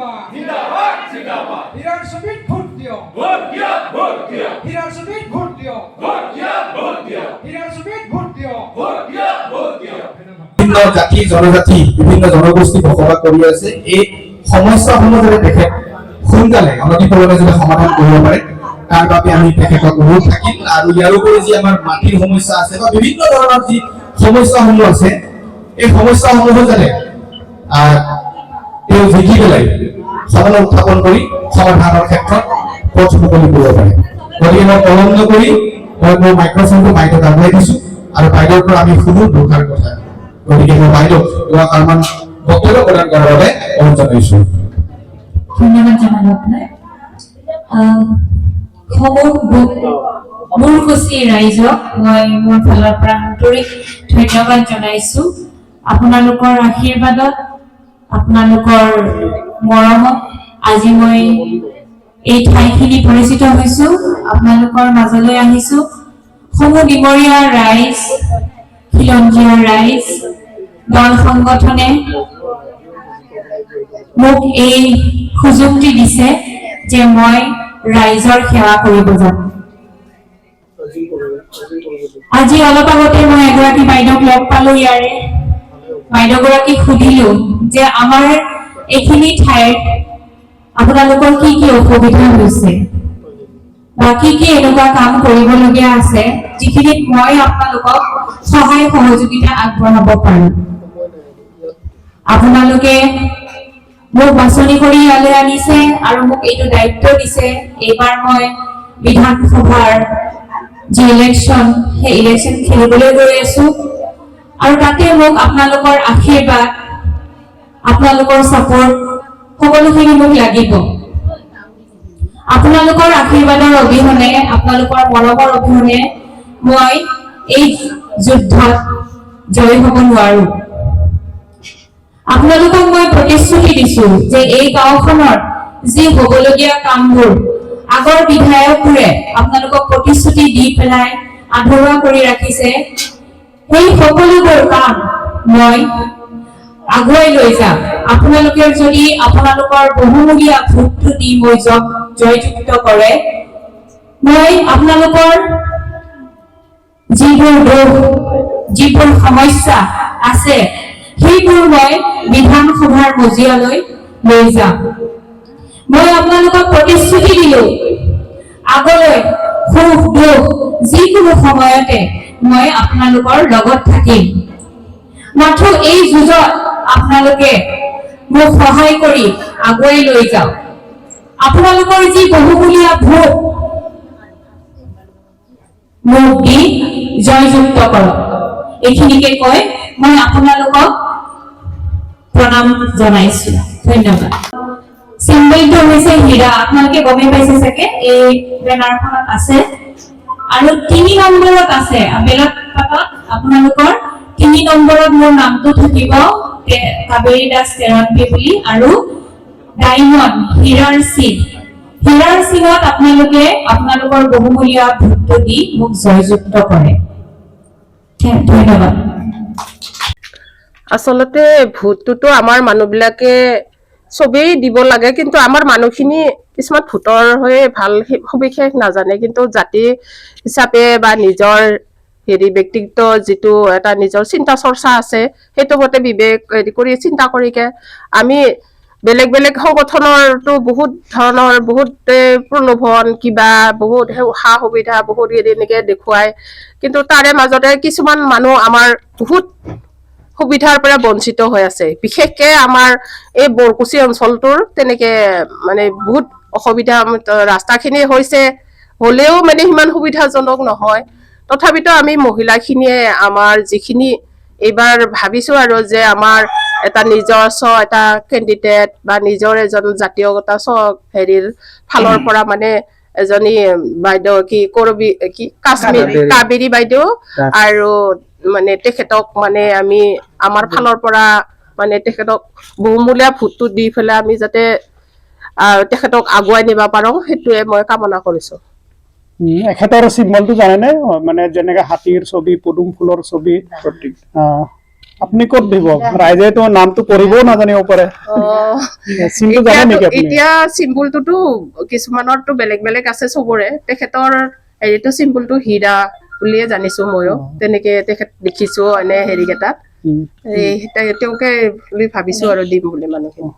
জিন্দাবাদ। জিন্দাবাদ, জিন্দাবাদ। হীৰাৰ ছবিত ভোট দিয়ক। ভোট দিয়ক, ভোট দিয়ক। হীৰাৰ ছবিত ভোট দিয়ক। ভোট দিয়ক, ভোট দিয়ক। হীৰাৰ ছবিত ভোট দিয়ক। ভোট দিয়ক, ভোট দিয়ক। বিভিন্ন জাতি জনজাতি, বিভিন্ন জনগোষ্ঠী বসবাস কৰি আছে। এই সমস্যাসমূহ যাতে তেখেত সোনকালে অনতিপলমে যাতে সমাধান কৰিব পাৰে, তাৰ বাবে আমি তেখেতক অনুৰোধ থাকিল। আৰু ইয়াৰোপৰি যি আমাৰ মাটিৰ সমস্যা আছে বা বিভিন্ন ধৰণৰ যি সমস্যাসমূহ আছে, এই সমস্যাসমূহো যাতে তেওঁ জিকি পেলাই সদনত উত্থাপন কৰি সমাধানৰ ক্ষেত্ৰত পথ মুকলি কৰিব পাৰে। গতিকে মই পলম নকৰি মই মোৰ মাইক্ৰফোনটো বাইদেউক আগুৱাই দিছো আৰু বাইদেউৰ পৰা আমি শুনো দুষাৰ কথা। গতিকে মই বাইদেউক দুআষাৰমান বক্তব্য প্ৰদান কৰাৰ বাবে অনুৰোধ জনাইছো। ধন্যবাদ জনালো আপোনাক। সমূহ বৰকুছি ৰাইজক মই মোৰ ফালৰ পৰা আন্তৰিক ধন্যবাদ জনাইছো। আপোনালোকৰ আশীৰ্বাদত, আপোনালোকৰ মৰমত আজি মই এই ঠাইখিনি পৰিচিত হৈছো, আপোনালোকৰ মাজলৈ আহিছো। সমূহ ডিমৰীয়া ৰাইজ, খিলঞ্জীয়া ৰাইজ, দল সংগঠনে মোক এই সুযোগটি দিছে যে মই ৰাইজৰ সেৱা কৰিব যাম। আজি অলপ আগতে মই এগৰাকী বাইদেউক লগ পালো। ইয়াৰে বাইদেউগৰাকীক সুধিলো যে আমাৰ এইখিনি ঠাইত আপোনালোকৰ কি কি অসুবিধা হৈছে বা কি কি এনেকুৱা কাম কৰিবলগীয়া আছে, যিখিনিত মই আপোনালোকক সহায় সহযোগিতা আগবঢ়াব পাৰো। আপোনালোকে মোক বাছনি কৰি ইয়ালৈ আনিছে আৰু মোক এইটো দায়িত্ব দিছে। এইবাৰ মই বিধানসভাৰ যি ইলেকশ্যন, সেই ইলেকশ্যন খেলিবলৈ গৈ আছো আৰু তাতে মোক আপোনালোকৰ আশীৰ্বাদ, আপোনালোকৰ ছাপৰ্ট, সকলোখিনি মোক লাগিব। আপোনালোকৰ আশীৰ্বাদৰ অবিহনে, আপোনালোকৰ মৰমৰ অবিহনে মই এই যুদ্ধত জয়ী হ'ব নোৱাৰো। আপোনালোকক মই প্ৰতিশ্ৰুতি দিছো যে এই গাঁওখনৰ যি হ'বলগীয়া কামবোৰ আগৰ বিধায়কবোৰে আপোনালোকক প্ৰতিশ্ৰুতি দি পেলাই আধৰুৱা কৰি ৰাখিছে, সেই সকলোবোৰ কাম মই আগুৱাই লৈ যাম, আপোনালোকে যদি আপোনালোকৰ বহুমূলীয়া ভোটটো দি মই জয়যুক্ত কৰে। মই আপোনালোকৰ যিবোৰ দুখ, যিবোৰ সমস্যা আছে, সেইবোৰ মই বিধানসভাৰ মজিয়ালৈ লৈ যাম। মই আপোনালোকক প্ৰতিশ্ৰুতি দিলো, আগলৈ সুখ দুখ যিকোনো সময়তে মই আপোনালোকৰ লগত থাকিম। মাথো এই যুঁজত আপোনালোকে মোক সহায় কৰি আগুৱাই লৈ যাওক। আপোনালোকৰ যি বহুমূলীয়া ভোট মোক দি জয়যুক্ত কৰক। এইখিনিকে কৈ মই আপোনালোকক প্ৰণাম জনাইছো। ধন্যবাদ। চিম্বলটো হৈছে হীৰা। আপোনালোকে গমেই পাইছে চাগে, এই বেনাৰখনত আছে আৰু 3 নম্বৰত আছে। বেলট পাতত আপোনালোকৰ 3 নম্বৰত মোৰ নামটো থাকিব, কাবেৰী দাস তেৰণপী বুলি আৰু ডায়মণ্ড হীৰাৰ চিন। হীৰাৰ চিনত আপোনালোকে আপোনালোকৰ বহুমূলীয়া ভোটটো দি মোক জয়যুক্ত কৰে। ধন্যবাদ। আচলতে ভোটটোতো আমাৰ মানুহবিলাকে চবেই দিব লাগে, কিন্তু আমাৰ মানুহখিনি কিছুমান ভোটৰ হৈয়ে ভাল সবিশেষ নাজানে। কিন্তু জাতি হিচাপে বা নিজৰ হেৰি ব্যক্তিগত যিটো এটা নিজৰ চিন্তা চৰ্চা আছে, সেইটো মতে বিবেক হেৰি কৰি চিন্তা কৰিকে আমি বেলেগ বেলেগ সংগঠনৰতো বহুত ধৰণৰ বহুত প্ৰলোভন, কিবা বহুত সা সুবিধা, বহুত হেৰি এনেকে দেখুৱায়। কিন্তু তাৰে মাজতে কিছুমান মানুহ আমাৰ বহুত সুবিধাৰ পৰা বঞ্চিত হৈ আছে। বিশেষকে আমাৰ এই বৰকুচি অঞ্চলটোৰ তেনেকে মানে বহুত অসুবিধা। ৰাস্তাখিনি হৈছে, হ'লেও মানে সিমান সুবিধাজনক নহয়। তথাপিতো আমি মহিলাখিনিয়ে আমাৰ যিখিনি এইবাৰ ভাবিছো আৰু যে আমাৰ এটা নিজস্ব এটা কেণ্ডিডেট বা নিজৰ এজন জাতীয়তা স্ব হেৰিৰ ফালৰ পৰা মানে এজনী বাইদেউ কি কৰবি কি কাশ্মীৰ কাবেৰী। কাবেৰী বাইদেউ আৰু মানে তেখেতক মানে আমি আমাৰ ফালৰ পৰা মানে তেখেতক বহুমূলীয়া ভোটটো দি পেলাই আমি যাতে তেখেতক আগুৱাই নিব পাৰো, সেইটোৱে মই কামনা কৰিছো। এখেতৰ চিম্বলটো জানেনে? মানে যেনেকে হাতীৰ ছবি, পদুম ফুলৰ ছবি। প্ৰতীক। আপুনি ক'ত দিব? ৰাইজেতো নামটো পঢ়িবও নাজানিব পাৰে। চিনটো জানে নেকি আপুনি? এতিয়া চিম্বলটোতো কিছুমানৰতো বেলেগ বেলেগ আছে চবৰে। তেখেতৰ হেৰিটো চিম্বলটো হীৰা বুলিয়ে জানিছো ময়ো, তেনেকে তেখেত দেখিছো এনে হেৰিকেইটাত। এই তেওঁকে বুলি ভাবিছো আৰু দিম বুলি মানুহখিনি।